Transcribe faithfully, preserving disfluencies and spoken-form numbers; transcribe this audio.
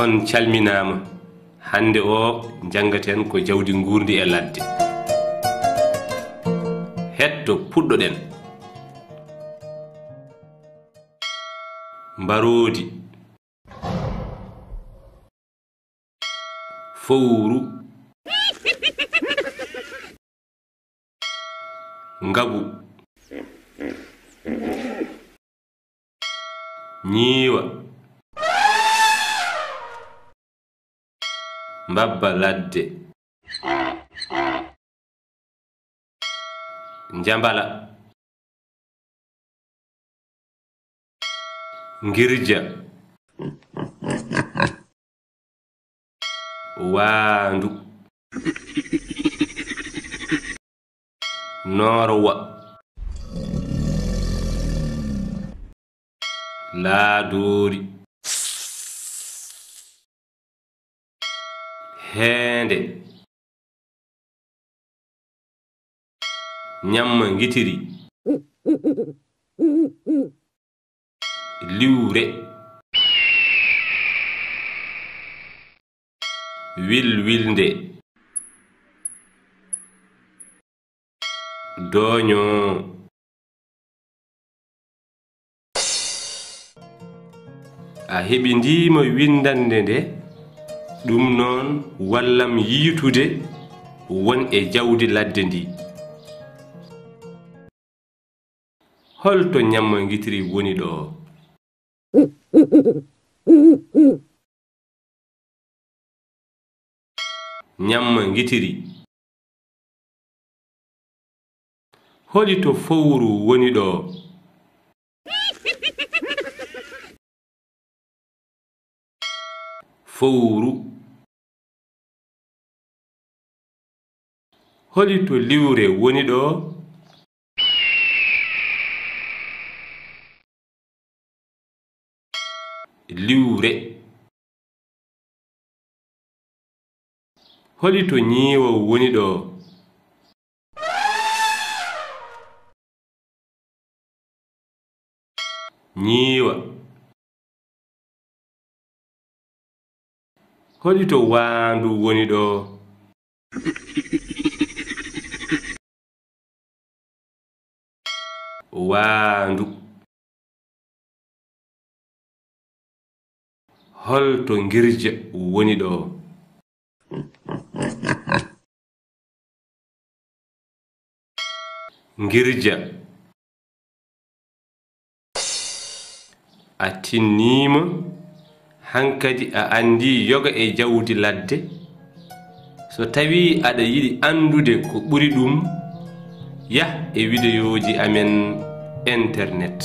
On calminaama. Hannde o, njanngaten ko jawdi nguurndi e ladde. Hetto puɗɗoɗen. Mbaroodi. Fowru. Ngabu. Ñiiwa. Mbabba ladde. Njambala. Ngirja. Waandu. Noorwa. Laadoori. Heende. Ñamma ngitiri. Liwre. Wilwilnde. Dooño. A heɓindiima winndannde nde, ɗum noon wallam yiytude won e jawdi ladde ndi. Hol to ñamma ngitiri woni ɗo? Ñamma ngitiri. Holi to fowru woni ɗo? Fowru. Holi to liwre woni ɗo? Liwre. Holi to ñiiwa woni ɗo? Ñiiwa. Holi to waandu woni ɗo? Waandu. Hol to ngirja woni ɗo? Ngirja. A tinniima, hankadi a anndii yoga e jawdi ladde? So tawii aɗa yiɗi anndude ko ɓuri ɗum, yah e wideyooji amen internet.